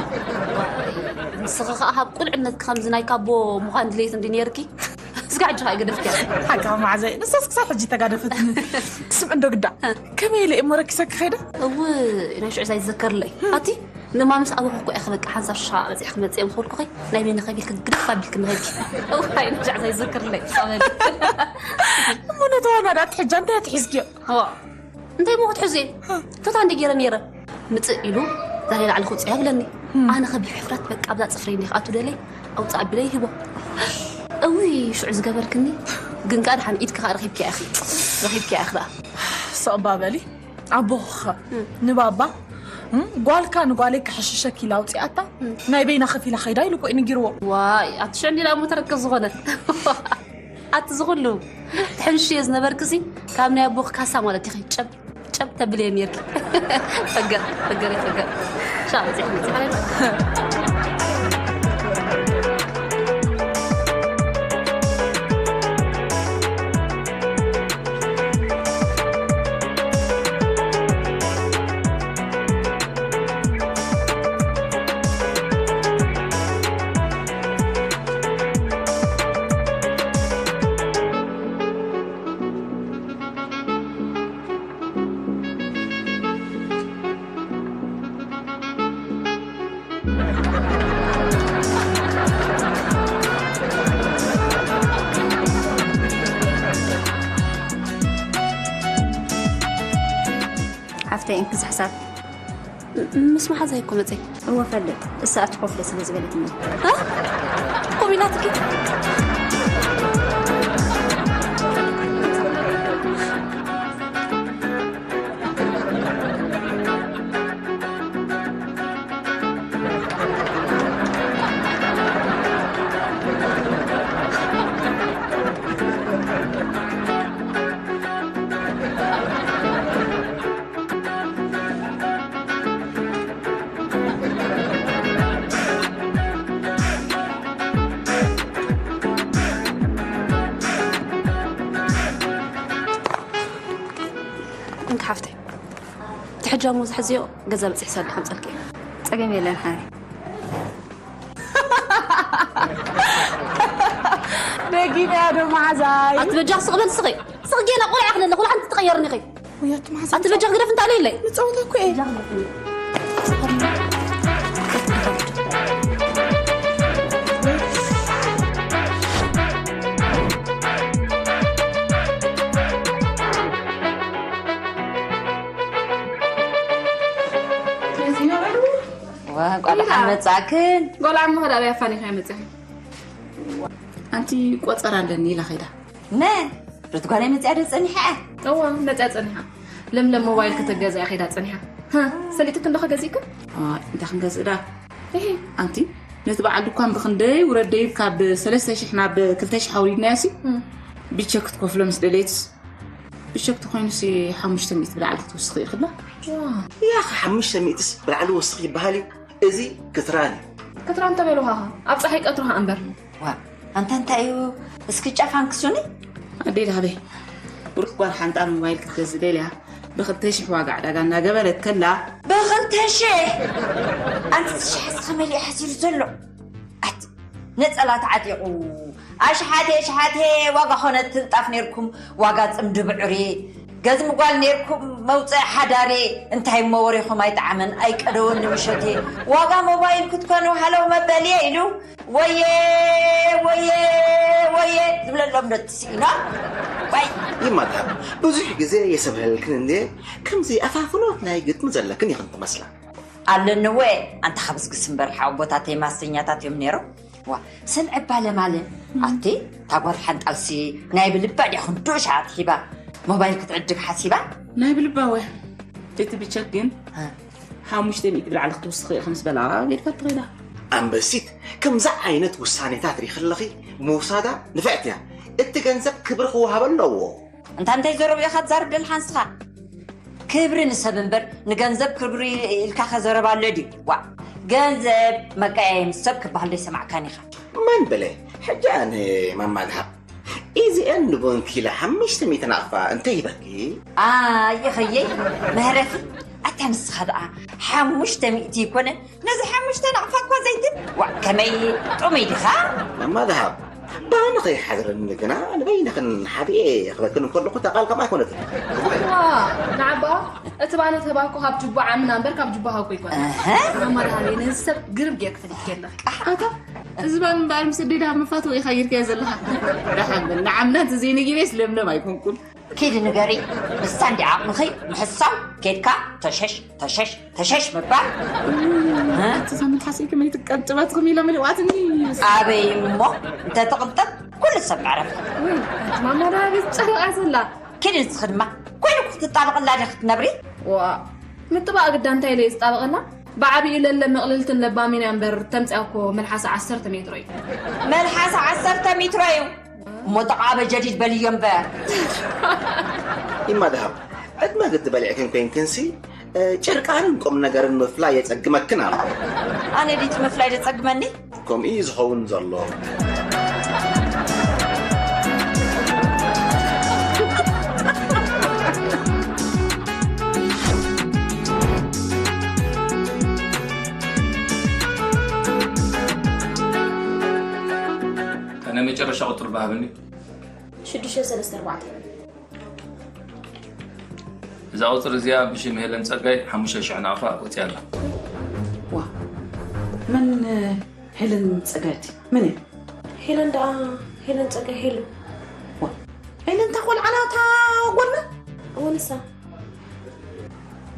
ንስኺ ከኣ ካብ ቁልዕነትኪ ከምዚ ናይ ካቦ ምዃን ድሌት እንዲ ነይርኪ? እስካ ሕጂ ከኣ ገደፍኪያ። ሓቂ መዓዘይ፣ ንሳስ ክሳብ ሕጂ ተጋደፈትኒ። ስም እንዶ ግዳ። ከመይ ኢለ እሞ ረኪሰኪ ኸይደ? እው፣ ናይ ሽዑ ሳይዝከርለይ። ኣቲ ንማምስ ኣበኹ እኮ ኢኺ በቃ ሓንሳብ ሽሻ በፂሕኪ መፅእ እዮም ክብልኩኺ ናይ በይንኺ ቢልኪ ግድፍ ኣቢልኪ ንኸይድኪ። እዋይ ንሻዕ ዘይዝክርለይ ፃበል። እሞ ነተዋና ዳ ትሕጃ እንታይ ኣትሒዝክዮ? እዋ እንታይ እሞ ክትሕዙ እየ? ቶታ እንዲ ገይረ ነይረ። ምፅእ ኢሉ ዛሬ ላዕሊ ክውፅእ ይብለኒ። ኣነ ኸ ብሕፍረት በቃ ኣብዛ ፅፍረይ እንዲ ክኣቱ ደለይ ኣውፃእ ኣቢለ ይህቦ። እውይ ሽዑ ዝገበርክኒ። ግን ከኣ ድሓን ኢድኪ ከኣ ረኺብኪያ ኢኺ። ረኺብኪያ ኢኺ ደኣ። ሰቕባ በሊ። ኣቦኻ እም። ንባባ፣ እም፣ ጓልካ ንጓለይ ክሕሽሸኪ ኢላ ኣውፂኣታ፣ እም። ናይ በይና ከፊላ ኸይዳ ኢሉ እኮ እዩ ነጊርዎ። ዋይ፣ ኣቲ ሽዕንዲ ደኣ እሞ ተረከ ዝኾነ። ኣቲ ዝኹሉ ትሕንሽዮ ዝነበርክሲ፣ ካብ ናይ ኣቦኺ ካሳ ማለት ኢኺ። ጨብ፣ ጨብ ተብልየ ነይርኪ። ፈገር፣ ፈገር፣ ፈገር። ሻ፣ በፂሕ፣ በፂሕ። ሓፍተይ፣ እንኪ ዝሕሳብ። ም-፣ ምስ መሓዛይ እኮ መጸይ። እወ፣ ፈልጥ። እሳ ኣቲ ኮፍለ ስለ ዝበለትኒ። እ? ኮሚላትኪ? እንካ ሓፍተይ፣ ትሕጃ እሞ ዝሕዝዮ ገዛ በፂሕ ሳለ ከምፀልኪ። ጸገም የለን ሓይ። ደጊም እያ ዶ መሓዛይ? ኣቲ በጃ ስቕ በል ስኺ። ስቕ ጌና ቆልዓ ክለለ ኩሉ ሓንቲ ትቐየርኒ ኸይ። ውያት መሓዛይ። ኣቲ በጃ ግደፍ እንታለ የለይ። ንጸወታ እኮ እየ። በጃ ግደፍ። እዚ ነው በሉ። ዋ፣ እንኳን ደሓን መጻእክን። ጓል ዓሚ ኸዳ ኣበይ ኣፋኒኻ መጻኺ? ኣንቲ ቆጸራ ኣለኒ ኢላ ኸይዳ። መን? ርት ጓል መጺኣ ዶ ጸኒሓ? እዋ፣ መጺኣ ጸኒሓ። ለምለም ሞባይል ከተገዝኣ ኸይዳ ጸኒሓ። ሃ፣ ሰሊጥክ እንዶ ከገዚእክ? ዋ፣ እንታይ ክንገዝእ ዳ? እሂ። ኣንቲ፣ ነቲ በዓል ድኳን ብኽንደይ ውረድ ደይብ ካብ ሰለስተ ሽሕ ናብ ክልተ ሽሕ ኣውሪድናዮ ሲ? እም። ብቸክ ክትከፍሎ ምስ ደለየትስ? ብሸክ ተኾይኑሲ ሓሙሽተ ሚእቲ ብላዕሊ ክትውስኺ ኢኽላ። ዋ። ያኺ ሓሙሽተ ሚእትስ ብላዕሊ ወስኺ ይበሃል እዩ። እዚ ክትራን እዩ። ክትራን ተበይሉ ኻኻ ኣብ ፀሓይ ቀትሩ ኸዓ እምበር። ዋ፣ ኣንታ እንታይ እዩ? እስኪ ጫፋን ክሱኒ? ኣደይ ዳህበይ፣ ብሩክ ጓል ሓንጣል ሞባይል ክትገዝእ ደልያ ብኽልተ ሽሕ ዋጋ ዕዳጋ እናገበረት ከላ። ብኽልተ ሽሕ? ኣንቲ ሽሕ እስኸ መሊእ ሓሲሩ ዘሎ? ኣት፣ ነጸላ ተዓጢቑ፣ ኣሽሓቴ ኣሽሓቴ ዋጋ ኾነት ትልጣፍ ኔርኩም፣ ዋጋ ጽምዲ ብዕሪ ገዝሚ ጓል ኔርኩም፣ መውጽኢ ሓዳሪ። እንታይ እሞ ወሬኹም ኣይጠዓመን ኣይቀደወን ንምሸቴ። ዋጋ ሞባይል ክትኮኑ ሃለው መበልየ ኢሉ፣ ወየ፣ ወየ፣ ወየ ዝብለሎም ዶ ትስኢኖ? ዋይ። ይማታ፣ ብዙሕ ግዜ የሰብሀልክን እንዴ፣ ከምዚ ኣፋፍኖት ናይ ግጥሚ ዘለክን ኢኽን ትመስላ። ኣለንወ፣ ኣንታ ኸብስግስ እምበር ሓወቦታተይ ማስተኛታት እዮም ነይሮም። ዋ፣ ሰምዐባ ለማለ፣ ኣቲ፣ እታ ጓል ሓንጣልሲ ናይ ብልባ ድያ ክንድኡ ሸዓት ሂባ፣ ሞባይል ክትዕድግ ሓሲባ? ናይ ብልባ ወ፣ እቲ ብቸክ ግን፣ እ። ሓሙሽተ ሚእቲ ብላዕሊ ክትውስኺ ኢኺ ምስ በላ፣ ጌድካ ትኸይዳ። ኣንበሲት፣ ከምዚ ዓይነት ውሳኔታት ሪኺ ኣለኺ ምውሳዳ ንፍዕቲ እያ። እቲ ገንዘብ ክብሪ ክወሃቦ ኣለዎ። እንታ እንታይ ዘረባ ኢኻ ትዛረብ ዘለኻ ንስኻ? ክብሪ ንሰብ እምበር ንገንዘብ ክብሪ ኢልካ ከ ዘረባ ኣሎ ድዩ? ዋእ፣ ገንዘብ መቀያየሚ ሰብ ክበሃል ዘይሰማዕካን ኢኻ። መን በለ? ሕጂ ኣነ ማማ ድሃብ ኢዚኤን ንቦንኪ ኢለ ሓሙሽተ ሚእቲ ናቕፋ እንተ ሂበኪ? ኣየ ኸየይ መህረፊ፣ ኣታ ንስኻ ደኣ ሓሙሽተ ሚእቲ ይኮነ ነዚ ሓሙሽተ ናቕፋ እኳ ዘይትን? ዋእ፣ ከመይ ጥሙይ ዲኻ? ማማ ደሃብ፣ ባኒ ከይሓድረኒ ግና ንበይንኽን ሓቢኤ ክበክን እንከለኹ እታ ቃል ከምኣ ኣይኮነትን። ዋ፣ ንዓባ፣ እቲ ባኒ ተባኮ ካብ ጅቡዓ ምና እምበር ካብ ጅቡሃ እኮ ይኮነ። እህ። ማማ ደሃብ፣ ነዚ ሰብ ግርም ጌርክ ፈሊጥኪ ኣለኺ። ኣታ፣ እዚ ባኒ እምበኣር ምስ ኣደይ ደሃብ መፋትዎ ኢኻ ጌርካዮ ዘለኻ። ደሓን በል፣ ንዓምናት ዘይነጊረስ ለምለም ኣይኮንኩን። ኪዲ ንገሪ፣ ንሳ እንዲ ዓቕምኺ ምሕሳው፣ ኬድካ ተሸሽ፣ ተሸሽ፣ ተሸሽ ምባል። ኣቲ እዛ መልሓሰይ ከመይ ትቀንጥባ ትኽም ኢላ መሊዋትኒ። ኣበይ እሞ እንተትቕንጥብ ኩሉ ሰብ መዕረፊ። ውይ፣ ኣቲ ማማ ደሃብ ጨረቓ ዘላ። ኪዲ ንስኺ ድማ ኮይኑ ክትጣበቕላ ዲኺ ትነብሪ? ዋ፣ ምጥባቕ ግዳ እንታይ ኢለ ዝጣበቐላ? ብዓቢኡ ለለ ምቕልልትን ለባሚን እያ እምበር ተምፅያ እኮ መልሓሳ ዓሰርተ ሜትሮ እዩ። መልሓሳ ዓሰርተ ሜትሮ እዩ። እሞ ተቓበ ጀዲድ በልዮ እምበር። ኢማ ደሃብ፣ ዕድመ ግዲ በሊዕክን ኮይንክንሲ፣ እ፣ ጭርቃንን ቁም ነገርን ምፍላይ የጸግመክን ኣሎ። ኣነ ድዩ እቲ ምፍላይ ዘጸግመኒ? ከምኡ እዩ ዝኸውን ዘሎ። ናይ መጨረሻ ቁጥር በሃብኒ። ሽዱሽተ ሰለስተ ኣርባዕተ። እዛ ቁፅሪ እዚኣ ብሽም ሄለን ፀጋይ ሓሙሽተ ሽሕ ናቕፋ ወፂኣ ኣላ። ዋ፣ መን ሄለን ፀጋይ እቲ? መን እያ? ሄለን ደኣ፣ ሄለን ፀጋይ ሄሉ። ዋ፣ ሄለን እታ ቆልዓ ናታ ጓልና? እወ፣ ንሳ።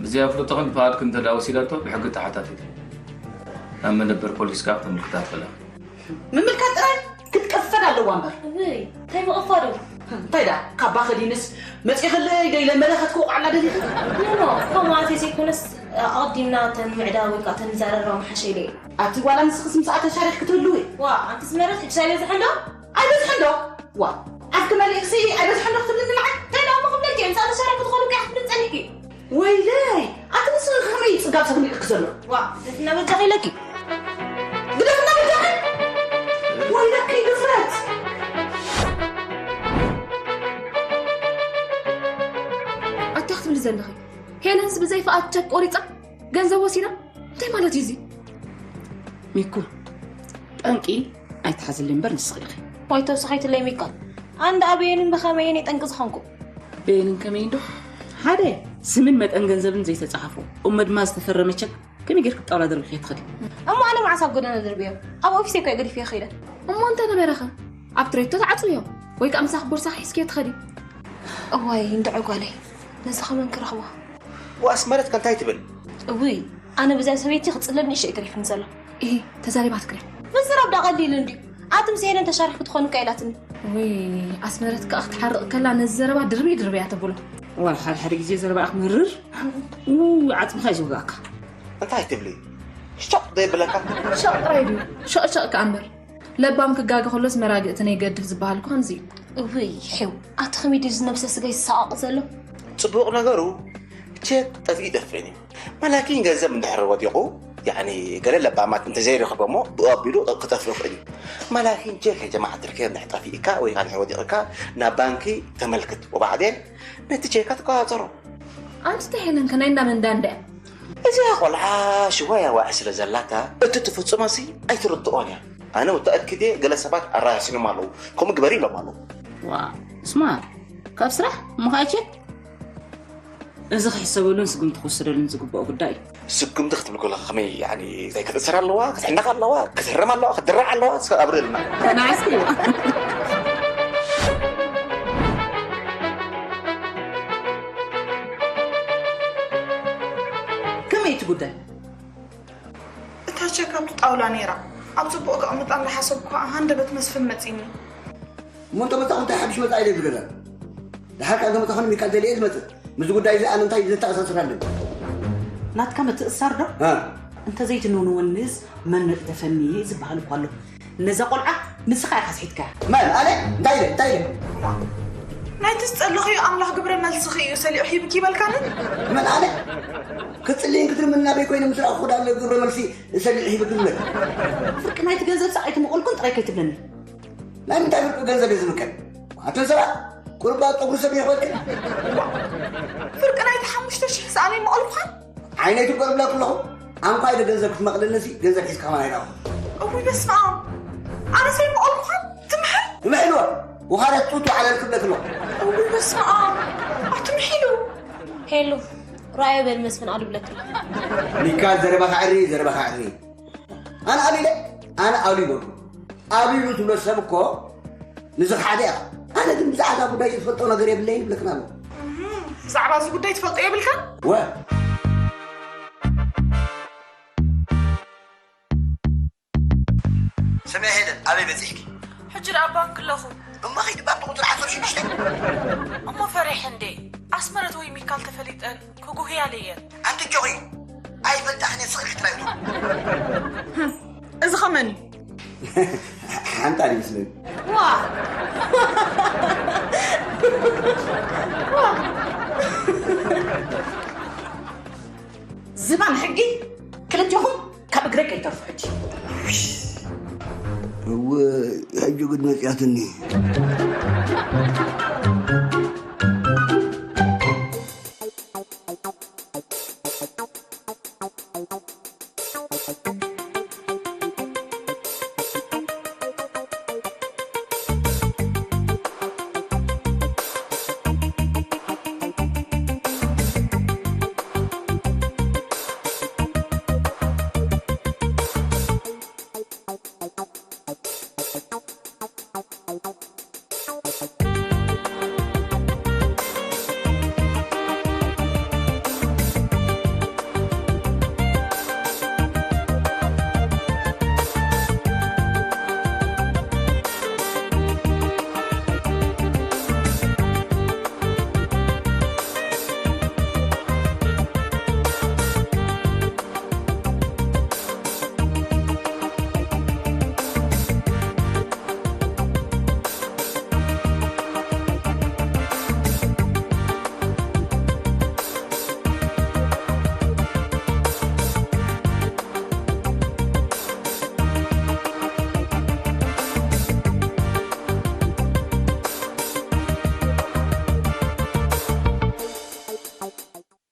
ብዘይ ኣፍልጦኽን ፍቓድክን እንተ ደኣ ወሲዳቶ፣ ብሕጊ ተሓታቲት። ናብ መደበር ፖሊስ ከኣ ክተመልክታ ትኽእላ። ምምልካት ጥራይ ክትቅፈድ ኣለዋ እምበር። እይ፣ እንታይ ምቕፋዱ? እንታይ ደኣ፣ ካባ ከዲንስ መጺኽለይ ዶ ኢለ መለኸት ክወቕዓላ ደሊኺ? ኖ፣ ኖ፣ ከምኡ ኣትየ ዘይኮነስ፣ ኣቐዲምና ተን ምዕዳግ ወይ ከኣ ተን ንዛረባ ምሓሸ ኢለ እየ። ኣቲ ዋላ ንስኽስ ምስኣ ተሻሪኽኪ ትህልዊ? ዋ፣ ኣንቲ ዝመረት ሕጂ ኣይበዝሐን ዶ? ኣይበዝሐን ዶ? ዋ፣ ኣፍኪ መሊእክሲ ኣይበዝሐን ዶ ክትብልኒ ንዓይ? እንታይ ደኣ እሞ ክብለኪ እየ? ምስኣ ተሻሪኽኪ ትኾኑ ከኣ ክትብሊ ጸኒሕኪ። ወይለይ፣ ኣቲ ንስኺ ከመይ እዩ ጽጋብ ሰብ ንልእኪ ዘሎ? ዋ፣ ግደፍና በጃኺ ኢለኪ። ግደፍና በጃኺ? ወይለኪ ድፍረት! ኣታ ክትብሊ ዘለኺ፣ ሄለንስ ብዘይ ፍቓድ ቸክ ቆሪጻ ገንዘብ ወሲዳ? እንታይ ማለት እዩ እዚ? ሚኩ፣ ጠንቂ ኣይትሓዝለይ እምበር ንስኺ ኢኺ። ዋይ ተወሳኺትለይ ሚካ። ኣንዳ ኣበየንን ብኸመየን እየ ጠንቂ ዝኾንኩ? በየንን ከመይን ዶ? ሓደ ስምን መጠን ገንዘብን ዘይተጻሓፎ፣ እሞ ድማ ዝተፈረመ ቸክ ከመይ ጌርክ ጣውላ ደርቢኺ ትኽዲ? እሞ ኣነ መዓስ ኣብ ጎደና ደርብዮ? ኣብ ኦፊሰይ እኮ እየ ገዲፈዮ ከይደ። እሞ እንተ ነበረኸ? ኣብ ትሬቶ ተዓጽውዮ? ወይ ከኣ ምሳኺ ቦርሳኺ ሒዝክዮ ትኸዲ? እዋይ፣ እንድዒ ጓለይ፣ ነዚ ኸመን ክረኽቦ? ዋስ ማለት ከ እንታይ ትብል? እውይ፣ ኣነ ብዛ ሰበይቲ ክጽለል ንእሽተይ ተሪፍኒ ዘሎ። እሂ፣ ተዛሪባ ትግረ። ምዝራብ ዳ ቀሊል እንድዩ። ኣቲ ምስ ሄለን ተሻርሕኩ ትኾኑ እካ ኢላትኒ። ወይ ኣስመረት ከኣ ክትሓርቕ ከላ ነዚ ዘረባ ድርብይ ድርብይ እያ ተብሎ። ዋላ ሓደ ሓደ ግዜ ዘረባኣ ክመርር። ው ዓጽምኻ እዩ ዝወጋእካ። እንታይ ትብሊ? ሸቕ ዶ የብለካ? ሸቕ ጥራይ ድዩ? ሸቕሸቕ ከኣ እምበር። ለባም ክጋገ ከሎስ መራግእቲ ነይገድፍ ዝበሃል እኮ ከምዚ እዩ። እውይ ሒው ኣቲ ከመይ ድዩ ዝነብሰ ስጋ ይሰቃቕ ዘሎ? ጽቡቕ ነገሩ ቼክ ጠፍኢ ይጠፍእን እዩ። ማላኪን ገንዘብ እንድሕር ወዲቑ ያኒ ገለ ለባማት እንተዘይረኽበ እሞ ብኡ ኣቢሉ ክጠፍእ ይኽእል እዩ። ማላኪን ቼክ የጀማዓ ትርከ እንድሕር ጠፊእካ ወይ ከዓ እንድሕር ወዲቕካ ናብ ባንኪ ተመልክት ወባዕዴን ነቲ ቼካ ትቆጻጸሮ። ኣንቲ ተሄለን ከናይ እንዳመንዳ እንዳ እዚኣ ቆልዓ ሽዋያ ዋዒ ስለ ዘላታ እቲ ትፍጽሞ ሲ ኣይትርድኦን እያ። ኣነ ወተኣክድ እየ ገለ ሰባት ኣራሲኖም ኣለዉ ከምኡ ግበሪ ኢሎም ኣለዉ። ዋ ስማ ካብ ስራሕ እሞ ከዓ ቼክ እዚ ክሕሰበሉን ስጉምቲ ክወሰደሉን ዝግብኦ ጉዳይ እዩ። ስጉምቲ ክትብል ከለኻ ከመይ ያኒ እንታይ ክትእሰር ኣለዋ ክትሕነቕ ኣለዋ ክትህረም ኣለዋ ክትድራዕ ኣለዋ እስከ ኣብርህልና። ናይስ እዩ። ከመይ እቲ ጉዳይ? እታ ቸክ ኣብቲ ጣውላ ነይራ ኣብ ጽቡቕ ከቕምጣ እንዳሓሰብኩ ከኣ ሃንደበት መስፍን መጺኒ። እሞ እንተመጻኹ እንታይ ሓድሽ መጻኢ ኢለ ዝገዛ ድሓር ካብ ዘመጻኹኒ ሚካል ደልየ ዝመጽእ ምስዚ ጉዳይ እዚ ኣነ እንታይ ዘተኣሳስር ኣለኒ? ናትካ ምትእስሳር ዶ? እ። እንተዘይትንውንውንስ መን ነጥደፈኒ ዝበሃል እኮ ኣሎ። ነዛ ቆልዓ ንስኻ ኢኻ ኣስሒትካያ። መን ኣነ? እንታይ ኢለ? እንታይ ኢለ? ናይቲ ዝጸለኽዮ ኣምላኽ ግብረ መልስኺ እዩ ሰሊዑ ሂብኪ ይበልካኒ? መን ኣነ? ክጽልይን ክትልምን ናበይ ኮይነ ምስ ረኣኹ ዳ ግብረ መልሲ ሰሊዑ ሂብኪ ዝብለኪ? ፍርቂ ናይቲ ገንዘብ ሰዓይቲ መቐልኩን ጥራይ ከይትብለኒ። ናይ ምንታይ ፍርቂ ገንዘብ እየ ዝምከን? ኣተን ሰባት ቁርባ ጸጉሪ ሰብ ይኽበልክን? ፍርቂ ናይቲ ሓሙሽተ ሽሕ ሰኣነይ መቐልኩኻን? ዓይነይ ትበርብላ ኩለኹ ኣንኳይ ዶ ገንዘብ ክትመቕለለሲ ገንዘብ ሒዝካ ከማን ኣይረኣኹ። እውይ በስመ ኣብ ኣነሰይ መቐልኩኻን ትምሕል? ትምሕልወ ውኻለት ጡቱ ዓለል ክብለክ ኣለኹ። እውይ በስመ ኣብ ኣትምሒሉ። ሄሉ ራእዮ በል መስፍን ኣሉ ብለክ ኣሎ። ሚካል ዘረባኻ ዕሪ ዘረባኻ ዕሪ። ኣነ ኣሉ ኢለ ኣነ ኣሉ ይበሉ ኣሉ ኢሉ ትብሎ ሰብ እኮ ንዝኸሓደ ኢኻ። ኣነ ግን ብዛዕባ ጉዳይ ዝፈልጦ ነገር የብለይን ይብለክን ኣሎ። ብዛዕባ እዚ ጉዳይ ትፈልጦ የብልካን? ወ ስምዒ ሄለን ኣበይ በጺሕኪ? ሕጂ ደኣ ባንክ ኣለኹ። እሞ ኸይዲ ባንክ ቁጽሪ ዓሰርተ ሽዱሽተ። እሞ ፈሪሐ እንዴ ኣስመረት ወይ ሚካል ተፈሊጠን ክጉህያለይ እየን። ኣንቲ ጆኺ ኣይፈልጣኽን እየ ስቕ ኢልኪ ጥራይ ውዒ። እዚ ኸመን እዩ? ሓንጣ ድዩ ይመስለኒ። ዝባን ሕጊ ክልቴኹም ካብ እግረይ ከይተርፉ ሕጂ። እወ ሕጂ ግን መፅያትኒ።